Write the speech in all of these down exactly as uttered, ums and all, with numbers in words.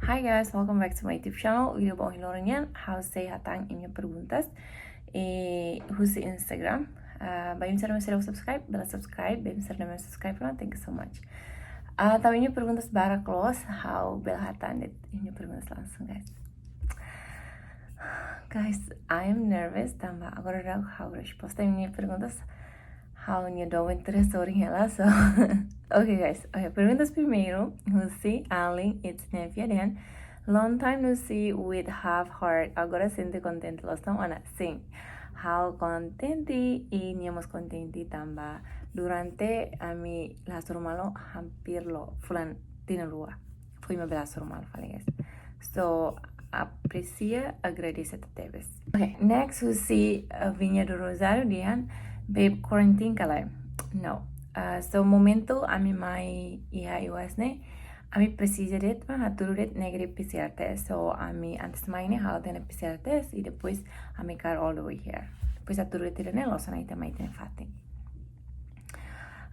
Hi guys, welcome back to my YouTube channel. Vídeo ba ohin loron nian, ha'u sei hatán imi-nia perguntas. E husi Instagram. Ah, ba imi sira ne'ebé seidauk subscribe, bele subscribe, ba imi sira ne'ebé subscribe ona, thank you so much. Ah, tanba imi-nia perguntas barak loos, ha'u bele hatán de'it imi-nia perguntas langsung, guys. Guys, I am nervous, tanba agora daudaun ha'u resposta imi-nia perguntas, ha'u-nia doben tuur iha sorin hela, so. Okay, guys. Okay, perguntas primeiru, husi Alin, it's Nevia, dehan, long time no see with half heart. Agora sente kontente loos ona? Sin. Ha'u kontente i nia mós kontente tanba durante ami la hasoru malu hampir la'o fulan tinan rua. Foin mak bele hasoru malu fali, guys. So, apresia, agradese tebes. Okay, next husi, uh, Vinha do Rosário, dehan, babe, quarantine ka lae? No. Uh, so, momentu ami mai iha U S ne'e, ami presiza de'it mak hatudu de'it negative P C R test. So, ami antes mai ne'e halo tiha ona P C R test, i depois ami kaer all the way here. Depois hatudu de'it ida-ne'e, loos ona ita mai tiha ona fatin.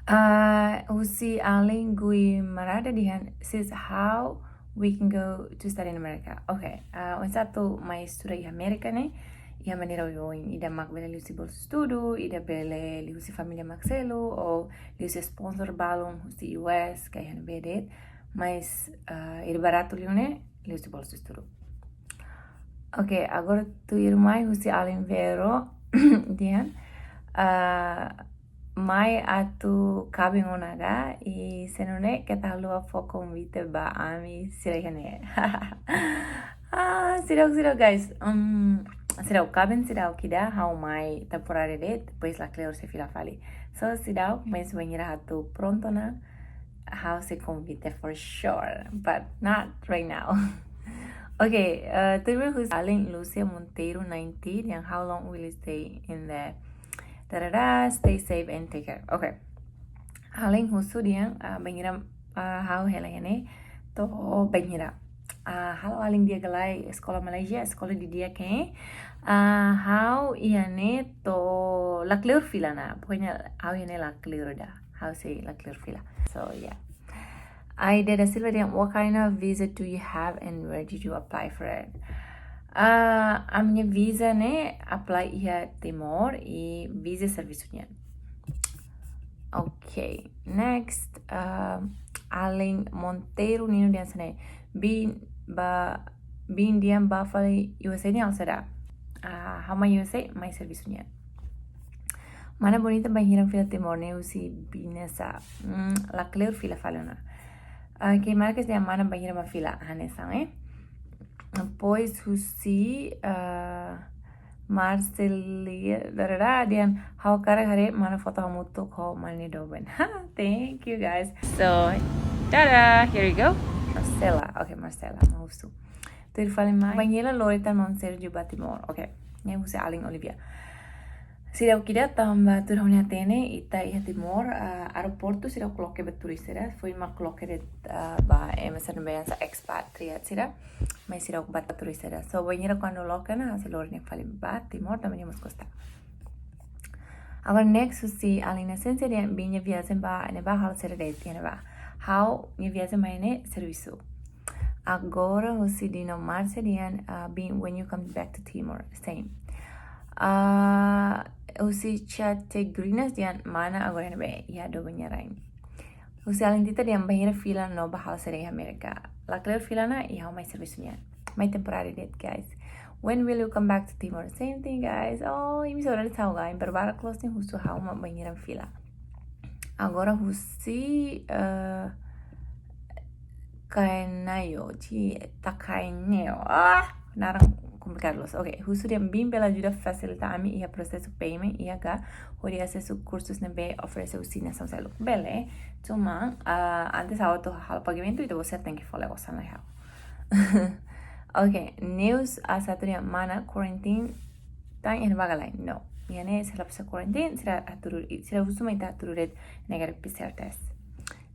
Ah, husi Alin Guimarães dehan, sis, how we can go to study in America? Okay, ah, oinsá atu mai estuda iha Amérika ne'e, iha maneira oioin, ida mak bele liuhusi bolsa estudu, ida bele liuhusi família mak selu, ou liuhusi sponsor balun husi U S, ka iha ne'ebé de'it, mas, ah, ida baratu liu ne'e, liuhusi bolsa estudu. Okay, agora tuirmai husi Alin Vero, dehan, ah, mai atu kaben ona ka, i se nune'e keta haluha fó konvite ba ami sira iha ne'e. Ah, seidauk, seidauk, guys. Um, seidauk kaben, seidauk ida, ha'u mai temporary de'it, depois lakleur sei fila fali. So, seidauk, mas bainhira atu prontu ona, ha'u sei konvite for sure, but not right now. Okay, uh, tuirmai husi Alin Lucia Monteiro ninety, dehan, how long will you stay in the, tarara, stay safe and take care. Okay. Alin husu dehan, uh, bainhira, uh, ha'u hela iha ne'e to'o bainhira. Ah, halo Alin di'ak ka lae, eskola Malaysia, eskola didi'ak ka? Ah, ha'u iha ne'e to'o lakleur fila ona. Pokoknya ha'u iha ne'e lakleur ida. Ha'u sei lakleur fila. So, yeah. Aida da Silva dehan, what kind of visa do you have and where did you apply for it? Ah, ami-nia visa ne'e apply iha Timor i visa servisu nian. Okay, next, um, Alin Monteiro Nino dehan hanesan ne'e, biin ba, biin dehan bá fali U S A ne'e halo saida? Ah, ha'u mai U S A, mai servisu nian. Mana Bonita bainhira fila Timor ne'e husi biin ne'e sá? Hmm, lakleur fila fali ona. Ah, Kay Marques dehan mana bainhira mak fila, hanesan, eh? Depois husi, ah, Marcelia, tarara, dehan, ha'u hakarak haree mana foto hamutuk ho mana nia doben. Ha, thank you, guys. So, tada, here we go. Marcela, okay, Marcela, mak husu. Tuir fali mai, bainhira lori tan maun Sergio bá Timor. Okay, ne'e husi Alin Olivia. Seidauk ida tanba tuir ha'u-nia hatene, ita iha Timor, ah, aeroportu seidauk loke ba turista sira, foin mak loke de'it, ah, ba ema sira ne'ebé hanesan expatriate sira, mas seidauk ba turista sira. So, bainhira kuandu loke ona, ha'u sei lori nia fali ba Timor, tanba nia mós gosta. Agora next husi Alin Esencia dehan biin nia viajen ba ne'ebá halo saida de'it iha ne'ebá? Ha'u-nia viajen mai ne'e servisu. Agora husi Dino Marcia dehan, ah, biin, when you come back to Timor? Same. Ah, husi Chate Grinas dehan mana agora iha ne'ebé? Iha doben nia rain. Husi Alin Tita dehan bainhira fila no bá halo saida iha Amérika? Lakleur fila ona, i ha'u mai servisu nian. Mai temporary de'it, guys. When will you come back to Timor? Same thing, guys. Oh, imi saudades ha'u ka, imi barak loos ne'e husu ha'u mak bainhira fila. Agora husi, eh, Kaenayo, ci Takaineo. Ah, naran komplikadu loos. Okay, husu dehan biin bele ajuda fasilita ami iha prosesu payment iha ka, hodi asesu kursus ne'ebé oferese husi nasaun seluk? Bele, cuma, ah, antes ha'u atu halo pagamentu, ita-boot sira tenke fó liafuan lai ha'u. Okay, News A satu dehan mana quarantine tan iha ne'ebá ka lae? No. Iha ne'e sira la presiza quarantine, sira hatudu, sira husu mak ita hatudu de'it negative P C R test.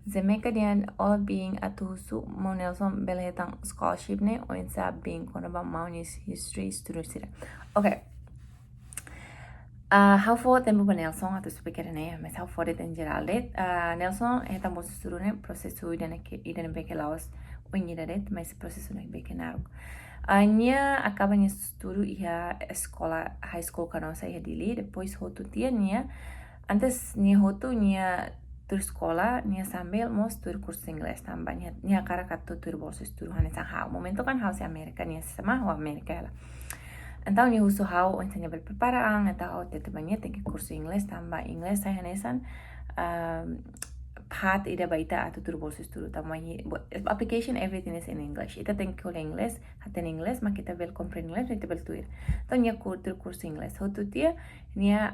Zemeka dehan, olá biin, atu husu maun Nelson bele hetan scholarship ne'e oinsá biin kona-ba maun nia history estudu sira. Okay. Ah, ha'u fó tempu ba Nelson atu esplika ida-ne'e, mas ha'u fó de'it en jerál de'it. Ah, Nelson hetan bolsa estudu ne'e prosesu ida-ne'e ke, ida-ne'ebé ke la'ós oin ida de'it, mas prosesu ne'ebé ke naruk. Ah, nia akaba nia estudu iha eskola high school Canossa iha Dili, depois hotu tiha nia, antes nia hotu nia tuir eskola, nia sambil mós tuir kursu inglés tanba nia, nia hakarak atu tuir bolsa estudu hanesan ha'u. Momentu kan ha'u sei Amérika, nia sei mai ho Amérika hela. Entaun nia husu ha'u oinsá nia bele prepara an, entaun ha'u hatete ba nia tenke kursu inglés tanba inglés sai hanesan, ah, parte ida ba ita atu tuir bolsa estudu tanba nia, bo-, application, everything is in English. Ita tenke ko'alia inglés, hatene inglés, mak ita bele komprende inglés, ita bele tuir. Entaun nia ku-, tuir kursu inglés. Hotu tiha nia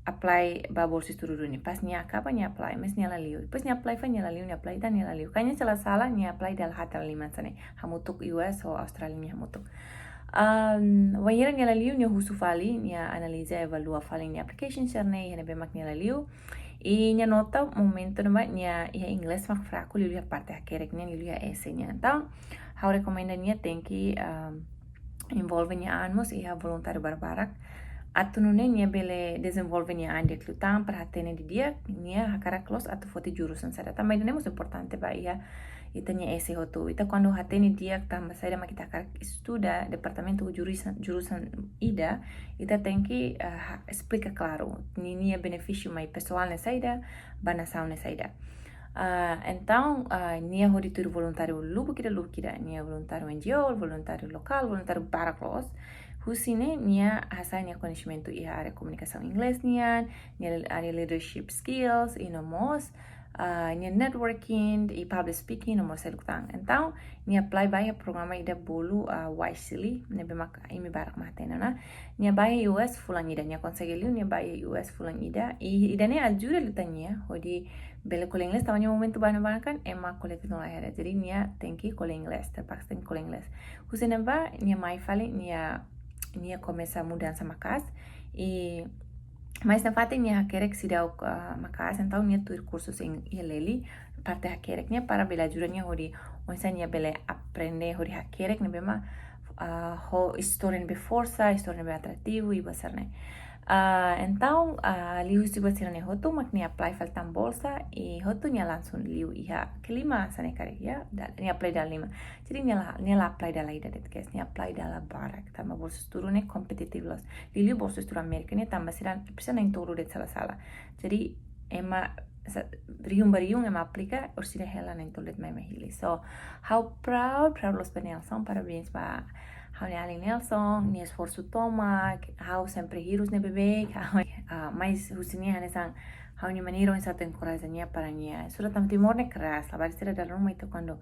apply ba bolsa estudu duni. Pas nia akaba nia apply, mas nia la liu. Pas nia apply fali nia la liu, nia apply tan nia la liu. Kayaknya sala-sala nia apply dala haat dala lima hanesan ne'e. Hamutuk U S ho Austrália nia hamutuk. Um, wainhira nia la liu, nia husu fali, nia analiza, evalua fali nia application sira-ne'e, iha ne'ebé mak nia la liu. I nia nota momentu ne'ebá nia iha inglés mak fraku, liuliu iha parte hakerek nian, liuliu iha essay nian. Entaun, ha'u rekomenda nia tenke, um, envolve nia an mós iha voluntáriu barbarak. Atu nune'e nia bele dezenvolve nia an di'ak liután para hatene didi'ak nia hakarak loos atu foti jurusan saida. Tanba ida-ne'e mós importante ba iha ita-nia essay hotu. Ita kuandu hatene di'ak tanba saida mak ita hakarak estuda departamentu jurusan, jurusan ida, ita tenke, ah, ha-, esplika klaru. Ni-, nia benefísiu mai pesoál ne'e saida, ba nasaun ne'e saida. Ah, entaun, ah, nia hodi tuir voluntáriu lubuk ida, lubuk ida. Nia voluntáriu N G O, voluntáriu lokál, voluntáriu barak loos. Husi ne'e nia hasa'e nia koñesimentu iha área komunikasaun inglés nian, nia área leadership skills, i no mós, ah, nia networking, i public speaking, no mós seluk tan. Entaun, nia apply ba iha programa ida bolu, ah, Wisely, ne'ebé mak imi barak mak hatene ona. Nia bá iha U S fulan ida, nia konsege liu, nia bá iha U S fulan ida. I ida-ne'e ajuda liután nia, hodi bele ko'alia inglés, tanba nia momentu baibain kan, ema ko'alia titun la iha ida. Jadi nia tenke ko'alia inglés, terpaksa tenke ko'alia inglés. Husi ne'ebá, nia mai fali, nia, nia komesa mudansa maka'as. I, mas nafatin nia hakerek seidauk, ah, maka'as, entaun nia tuir kursu sira iha Lely, parte hakerek nian para bele ajuda nia hodi, oinsá nia bele aprende hodi hakerek ne'ebé mak, ah, ho istória ne'ebé forsa, istória ne'ebé atrativu, i buat sira-ne'e. Ah, entaun, ah, liuhusi buat sira-ne'e hotu, mak nia apply fali tan bolsa, i hotu nia langsung liu iha kelima hanesan ne'e karik, ya, da-, nia apply dala lima. Jadi nia la, nia la apply dala ida de'it, guys, nia apply dala barak, tanba bolsa estudu ne'e kompetitivu loos. Liuliu bolsa estudu Amérika ne'e tanba sira, presiza na'in-tolu de'it sala-sala. Jadi, ema sa-, rihun ba rihun ema aplika, orsida hela na'in-tolu de'it mai ema hili. So, ha'u proud, proud loos ba Nelson, parabéns ba ha'u-nia alin Nelson, nia esforsu tomak, ha'u sempre hirus nia beibeik, ha'u, ah, mas husi nia hanesan, ha'u-nia maneira oinsá atu enkoraja nia para nia estuda tanba Timor ne'e keras, labarik sira dala ruma ita kuandu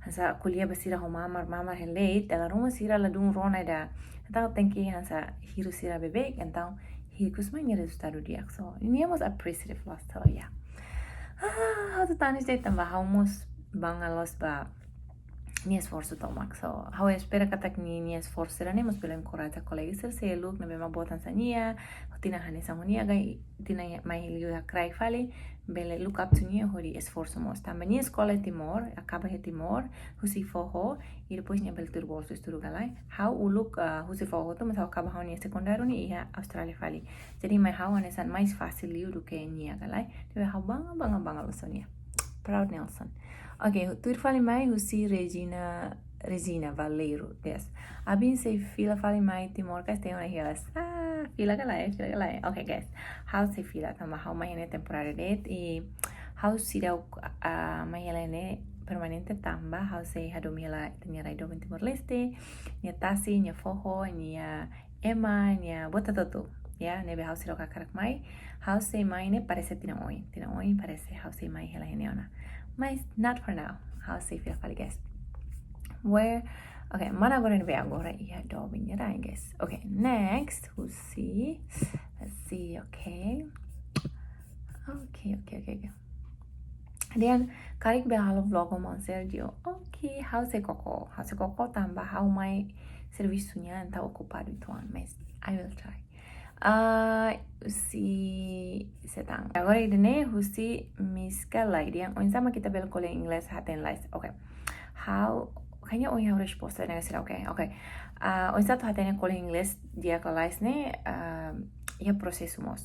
hanesan ko'alia ba sira ho mamar, mamar hein de'it, dala ruma sira ladún rona ida. Entaun tenke hanesan hirus sira beibeik, entaun ikus mai nia rezultadu di'ak. So, nia mós appreciative loos, so, ya. Ah, ha'u atu tanis de'it tanba ha'u mós bangga loos ba nia esforsu tomak. So, ha'u espera katak nia, nia esforsu sira-ne'e mós bele enkoraja kolega sira seluk ne'ebé mak boot hanesan nia, ho tinan hanesan ho nia, ka tinan mai liu iha kraik fali, bele look up to nia hodi esforsu mós. Tanba nia eskola iha Timor, akaba iha Timor, husi foho, i depois nia bele tuir bolsa estudu ka lae. Ha'u uluk, ah, husi foho hotu, mas ha'u akaba ha'u-nia sekundáriu ne'e iha Austrália fali. Jadi mai ha'u hanesan mais fásil liu duké nia ka lae. Jadi ha'u bangga, bangga, bangga loos ho nia. Proud Nelson. Oke, tuir fali mai husi Regina, Regina Valeiro, yes. Abin sei fila fali mai Timor ka, sei ona hilas. Ah, fila ka lae, fila ka lae. Oke, guys. Ha'u sei fila tanba ha'u mai iha ne'e temporáriu de'it, i ha'u seidauk, ah, mai hela iha ne'e permanente tanba ha'u sei hadomi hela ita-nia rai doben Timor-Leste, nia tasi, nia foho, nia ema, nia buat hotu-hotu. Ya, ne'ebé ha'u seidauk hakarak mai, ha'u sei mai ne'e parese tinan oin, tinan oin parese ha'u sei mai hela iha ne'e ona. Mas not for now. Ha'u sei fila fali, guys. Where, oke, mana agora ne'ebé agora iha doben nia rai, guys. Oke, next, husi, let's see, oke. Oke, oke, oke, oke. Dehan, karik bele halo vlog ho maun Sergio. Oke, ha'u sei koko. Ha'u sei koko tanba ha'u mai servisu nian entaun okupadu uitoan, mas I will try. Ah, husi sé tan. Agora ida-ne'e husi Miska Lai. Dehan, oinsá mak ita bele ko'alia inglés hatene lalais. Oke. Ha'u, kayaknya ohin ha'u resposta ne'e sira, oke. Oke. Ah, oinsá atu hatene ko'alia inglés di'ak lalais ne'e, ah, iha prosesu mós.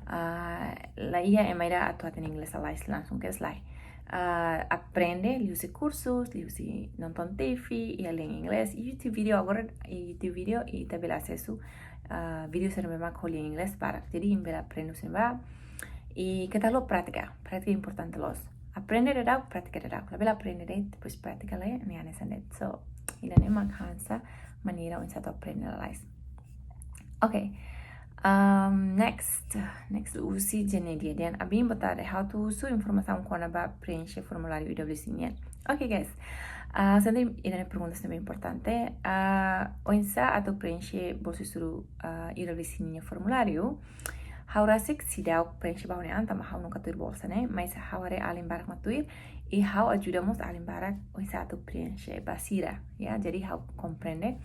Ah, la iha ema ida atu hatene inglés lalais langsung, kedas lae. ah, aprende liuhusi kursus, liuhusi nonton T V, iha lian inglés, YouTube video agora, YouTube video ita bele asesu, ah, video sira ne'ebé mak ho lian inglés barak. Jadi imi bele aprende husi ne'ebá. I keta haluha prátika, prátika importante loos. Aprende dadauk, prátika dadauk. Labele aprende de'it, depois prátika lae, ne'e hanesan de'it. So, ida-ne'e mak hanesan maneira oinsá atu aprende lalais. Ok. Um, next, next husi Jenedia dehan: Abin, boa tarde. Ha'u atu husu informasaun kona-ba preenxe formuláriu I W C nian. Ok, guys. Ah, sente ida-ne'e pergunta ne'ebé importante. Ah, oinsá atu preenxe bolsa estudu, ah, I W C ninia formuláriu? Ha'u rasik seidauk preenxe ba ha'u-nia an tanba ha'u nunka tuir bolsa ne'e, mas ha'u haree alin barak mak tuir, i ha'u ajuda mós alin barak oinsá atu preenxe ba sira, ya, jadi ha'u komprende.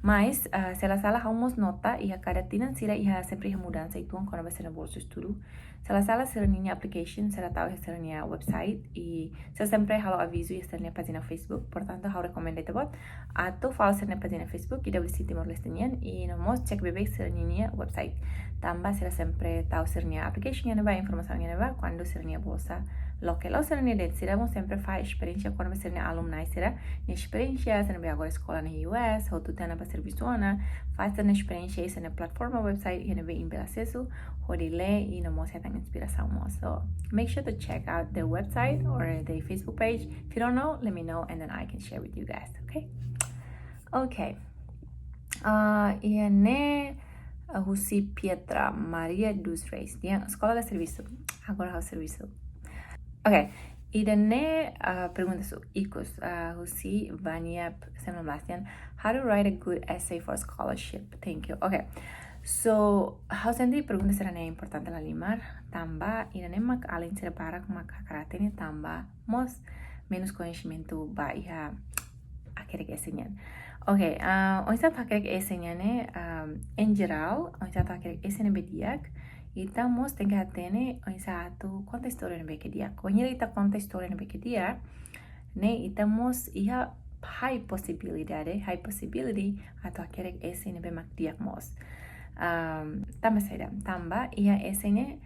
Mas, ah, se la sala ha'u mós nota iha kada tinan sira iha sempre iha mudansa uitoan kona-ba sira-nia bolsa estudu. Se la sala sira-ninia application sira tau iha sira-nia website, i sira sempre halo avizu iha sira-nia pájina Facebook. Portantu, ha'u rekomenda ita-boot atu follow sira-nia pájina Facebook, I W C Timor-Leste nian, i no mós cek beibeik sira-ninia website. Tanba sira sempre tau sira-nia application iha ne'ebá, informasaun iha ne'ebá, kuandu sira-nia bolsa loke. La'ós sira-nia de'it, sira mós sempre fahe esperiénsia kona-ba sira-nia alumni sira-nia esperiénsia, sira ne'ebé agora eskola iha U S, hotu tiha ona ba servisu ona, fahe sira-nia esperiénsia iha sira-nia plataforma website iha ne'ebé imi bele asesu, hodi lee i no mós hetan inspirasaun mós. So, make sure to check out their website or their Facebook page. If you don't know, let me know and then I can share with you guys, okay? Ok. Ah, iha ne'e, ah, husi Pietra Maria dos Reis. Dehan eskola ka servisu? Agora ha'u servisu. Ok. Ida-ne'e, ah, pergunta su ikus, ah, husi Vania sembilan belas dehan: How to write a good essay for scholarship? Thank you. Ok. So, ha'u sente pergunta sira-ne'e importante lahalimar, tanba ida-ne'e mak alin sira barak mak hakarak hatene tanba mós menus koñesimentu ba iha hakerek essay nian. Ok, ah, oinsá atu hakerek essay nian ne'e, ah, em geral, oinsá atu hakerek essay ne'ebé di'ak, ita mós tenke hatene oinsá atu konta istória ne'ebé ke di'ak. Wainhira ita konta istória ne'ebé ke di'ak, ne'e ita mós iha high possibility, high possibility atu hakerek essay ne'ebé mak di'ak mós. Am, tanba saida? Tanba iha essay ne'e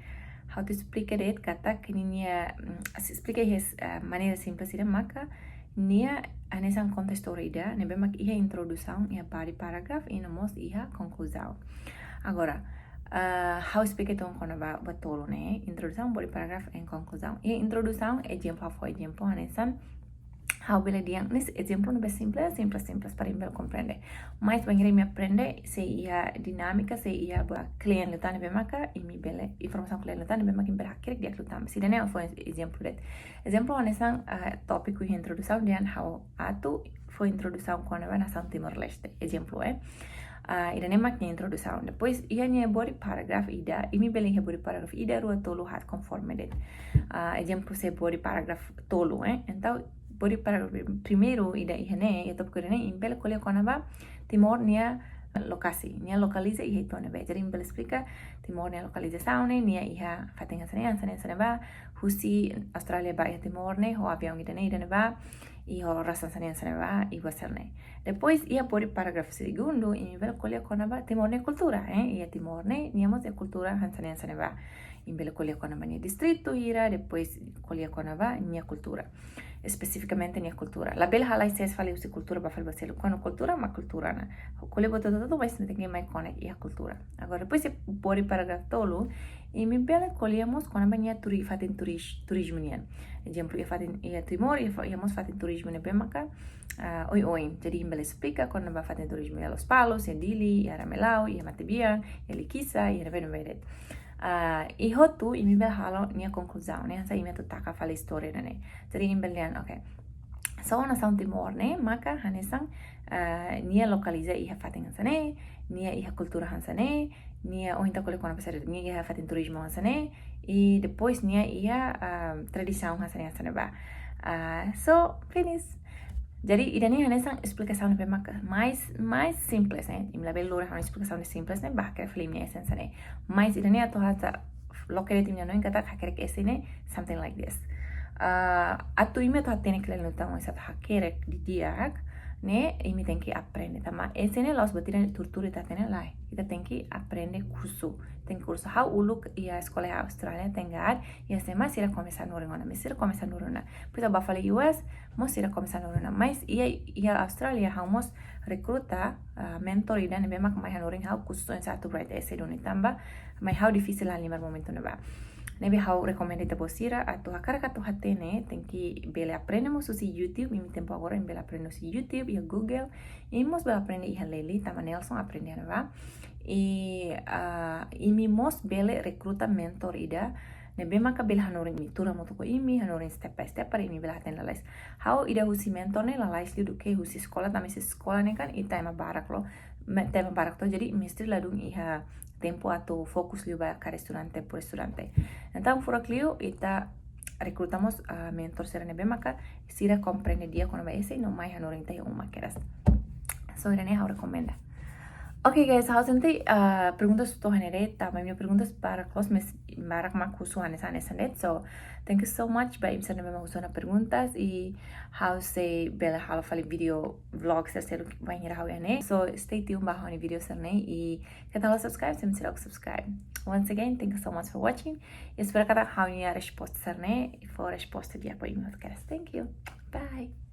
ha'u atu esplika de'it katak ninia, mm, esplika iha, ah, maneira simples ida maka nia hanesan konta istória ida, ne'ebé mak iha introdusaun, iha body paragraph, i no mós iha konkluzaun. Agora, ah, ha'u esplika uitoan kona-ba, ba tolu ne'e, introdusaun, body paragraph, and konkluzaun. Iha introdusaun, ezemplu, ha'u fó ezemplu hanesan, ha'u bele dehan, ne'e ezemplu ne'ebé simples, simples, simples, para imi bele komprende. Mas, wainhira imi aprende, sei iha dinámika, sei iha ba kle'an liután ne'ebé maka, imi bele, informasaun kle'an liután ne'ebé maka imi bele hakerek di'ak liután. Sira-ne'e fó ezemplu de'it. Ezemplu, hanesan, ah, tópiku iha introdusaun dehan ha'u atu fó introdusaun kona-ba nasaun Timor-Leste. Ezemplu, eh. Ah, ida-ne'e mak nia introdusaun. Depois, iha nia body paragraph ida, imi bele iha body paragraph ida, rua, tolu, haat, konforme de'it. Ah, ezemplu, se body paragraph tolu, eh. Entaun, body paragraph primeiru ida iha ne'e, iha tópiku ida-ne'e, imi bele ko'alia kona-ba Timor nia lokasi, nia lokaliza iha uitoan ne'ebé. Jadi, imi bele esplika Timor nia lokalizasaun ne'e, nia iha fatin hanesan ne'e, hanesan ne'e, hanesan ne'ebá, husi Austrália ba iha Timor ne'e, ho aviaun ida-ne'e, ida-ne'ebá, i ho oras hanesan ne'e, hanesan ne'ebá, i buat sira-ne'e. Depois, iha body paragraph segundu, imi bele ko'alia kona-ba Timor nia kultura, eh? Iha Timor ne'e, nia mós iha kultura hanesan ne'e, hanesan ne'ebá. Imi bele ko'alia kona-ba nia distritu hira, depois ko'alia kona-ba nia kultura. Espesifikamente nia kultura. Labele halai sees fali husi kultura ba fali ba seluk. Kuandu kultura mak kultura ona. Ko'alia buat hotu-hotu, mas tenke mai konek iha kultura. Agora, depois iha body paragraph tolu, imi bele ko'alia mós kona-ba nia turi-, fatin turis-, turizmu nian. Ezemplu, iha fatin, iha Timor, iha fa-, iha mós fatin turizmu ne'ebé maka, ah, oioin. Jadi, imi bele esplika kona-ba fatin turizmu iha Lospalos, iha Dili, iha Ramelau, iha Matebian, iha Likisá, iha ne'ebé-ne'ebé de'it. Ah, i hotu, imi bele halo nia konkluzaun, ne'e hanesan imi atu taka fali istória ne'e. Jadi, imi bele dehan, ok. So, nasaun Timor ne'e maka hanesan, ah, nia lokaliza iha fatin hanesan ne'e, nia iha kultura hanesan ne'e, nia, ohin ita ko'alia kona-ba sira, nia iha fatin turizmu hanesan ne'e, i depois nia iha, ah, tradisaun hanesan ne'e, hanesan ne'ebá. Ah, so, finish. Jadi, ida-ne'e hanesan esplikasaun ne'ebé mak mais, mais simples, eh. Imi labele lori ha'u-nia esplikasaun ne'e simples, ne'e, ba, ke film ne'e esensa ne'e. Mas ida-ne'e atu hanesan loke de'it imi-nia hanoin katak hakerek essay ne'e, something like this. Ah, atu imi atu hatene kle'an liután oinsá atu hakerek didi'ak, ne'e imi tenke aprende. Tanba S ne'e la'ós buat ida tuur-tuur ita hatene, lae. Ita tenke aprende kursu. Tenke kursu. Ha'u uluk iha eskola iha Austrália, thank God, iha S M A sira komesa hanorin ona, maibé sira komesa hanorin ona. Depois ha'u bá fali U S, mós sira komesa hanorin ona. Mas iha, iha Austrália, ha'u mós rekruta, ah, mentor ida ne'ebé mak mai hanorin ha'u kursu oinsá atu write essay duni, tanba mai ha'u difisil halimar momentu ne'ebá. Ne'ebé ha'u rekomenda ita-boot sira atu hakarak atu hatene, tenke bele aprende mós husi YouTube, imi tempu agora imi bele aprende husi YouTube, iha Google, imi mós bele aprende iha Lely, tanba Nelson aprende iha ne'ebá. I, ah, imi mós bele rekruta mentor ida ne'ebé maka bele hanorin imi, tuur hamutuk ho imi, hanorin step by step para imi bele hatene lalais. Ha'u ida husi mentor ne'e lalais liu duké husi eskola, tanba husi eskola ne'e kan ita ema barak loos, me-, ita ema barak to, jadi mesti ladún iha tempu atu fokus liu ba kada estudante por estudante. Entaun furak liu ita rekruta mós, ah, mentor sira ne'ebé maka sira komprende di'ak kona-ba essay no mai hanorin ita iha uma kedas. So, ida-ne'e ha'u rekomenda. Oke, guys, ha'u sente, ah, perguntas to'o iha ne'e de'it, tanba imi-nia perguntas barak loos, maibé barak mak husu hanesan hanesan de'it. So, thank you so much ba imi sira ne'ebé mak husu ona perguntas, i ha'u sei bele halo fali video vlog sira seluk bainhira ha'u iha ne'e. So, stay tuned ba ha'u-nia video sira-ne'e, i keta haluha subscribe se imi seidauk subscribe. Once again, thank you so much for watching. I espera katak ha'u-nia resposta sira-ne'e fó resposta di'ak ba imi hotu kedas. Thank you. Bye.